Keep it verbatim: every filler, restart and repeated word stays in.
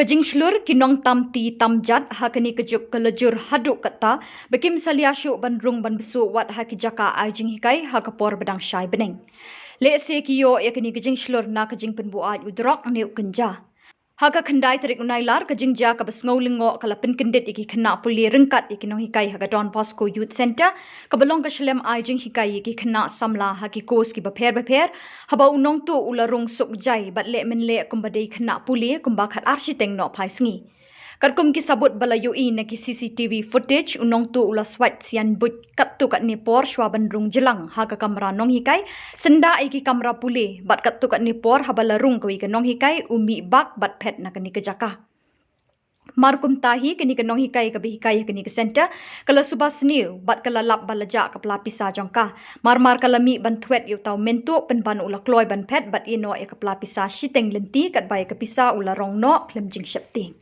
Ka jingshlur ki nongtam ti tam jat ha kane ka juk ka la jur haduh katta ba kim salia shuh ban rung ban bsuh wat ha ki jaka ai jinghikai ha ka por ba dang shai bneng. Lehse ki ïoh ïa kane ka jingshlur na ka jingpynbuaid u drok ne u kynja. Ha ka khyndai tarik u Nailar, ka jingjia kaba sngew lyngngoh ka la pynkyndit ïa ki khynnah pule ryngkat ïa ki nonghikai ha ka Don Bosco Youth Centre, kaba long ka shlem ai jinghikai ïa ki khynnah samla ha ki course kiba pher bapher, haba u nongtuh u la rung suk jai bad leh mynleh kumba dei khynnah pule kumba khat ar shiteng nohphai sngi. Katkum ki sabut ba la ïohi na ki C C T V footage, u nongtuh u la swait sian buit katto katne por shwa ban rung jlang ha ka kamra nonghikai, syndah ïa ki kamra pule, bad katto katne por haba la rung kawei ka nonghikai, u mih bak bad phet na kane ka jaka. Mar kumta hi, kane ka nonghikai kaba hikai ha kane ka centre ka la suba sniew bad ka la lap ba la jah ka pla pisa jong ka. Mar mar ka la mih ban thwet ïa uta u myntuh pynban u la kloi ban phet bad ïeh noh ïa ka pla pisa shiteng lynti, katba ïa ka pisa u la rong noh khlem jingsheptieng.